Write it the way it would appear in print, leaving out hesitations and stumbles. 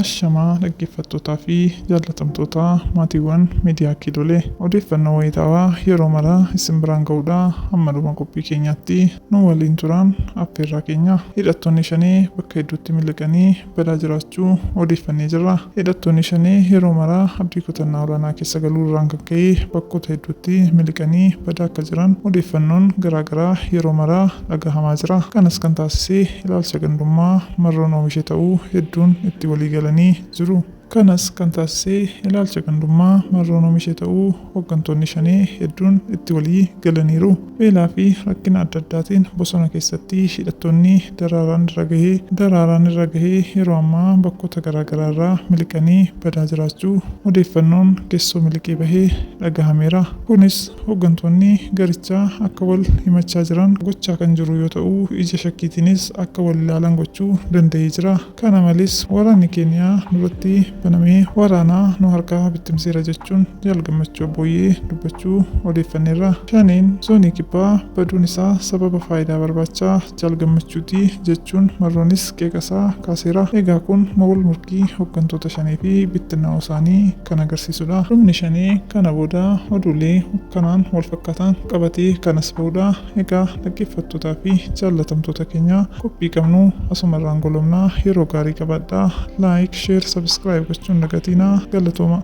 Ashamaa dhaggeeffattootaa fi jaallatamtoota maatiiwwan miidiyaa Kiilolee, odeeffannoo wayitaawaa yeroo maraa isin biraan ga'uudhaa hamma dhuma qophii keenyaatti nu waliin turaan affeerraa keenya. Hidhattoonni Shanee bakka hedduutti miliqanii badaa jiraachuu odeeffannee jirra. Hidhattoonni Shanee yeroo maraa abdii kutannaa olaanaa keessa galuu irraan kan ka'e bakkoota hedduutti miliqanii badaa akka jiran odeeffannoon garaagaraa yeroo maraa dhagahamaa jira. Kanas kan taasise ilaalcha gandummaa Marroon oomishe ta'uu hedduun itti walii galanii jiru. Kanas kan taasise ilaalcha gandummaa Marroon oomishe ta'uu hooggantoonni Shanee hedduun itti walii galaniiru. Beelaa fi rakkina adda addaatiin bosona keessatti hidhattoonni daraaraan irra gahee daraaraan irra gahee yeroo ammaa bakkoota garaagaraa irraa miliqanii badaa jiraachuu odeeffannoon keessoo miliqee bahee dhagahameera. Kunis hooggantoonni garichaa akka wal himachaa jiran gochaa kan jiru yoo ta'u, ija shakkiitiinis akka wal ilaalan gochuu danda'ee jira. Kana malees waraanni Keeniyaa nurratti banamee waraanaa nu harkaa bittimseera jechuun Jaal Gammachuu Abbooyyee dubbachuu odeeffanneerra. Shaneen zoonii Kibbaa baduun isaa sababa faayidaa barbaacha Jaal Gammachuuti jechuun Marroonis qeeqa isaa kaaseera. Egaa kun wal morkii hooggantoota Shanee fi bittinnaa'uu isaanii kan agarsiisudha. Dhumni Shanee kana booda oduulee kanaan wal fakkaatan qabatee kan as bahudha. Egaa dhaggeeffattootaa fi jaallatamtoota keenya, qophii qabnu asumarraan golomnaa. Yeroo gaarii qabaadhaa. Like, share, subscribe gochuun dagatiinaa. Galatooma.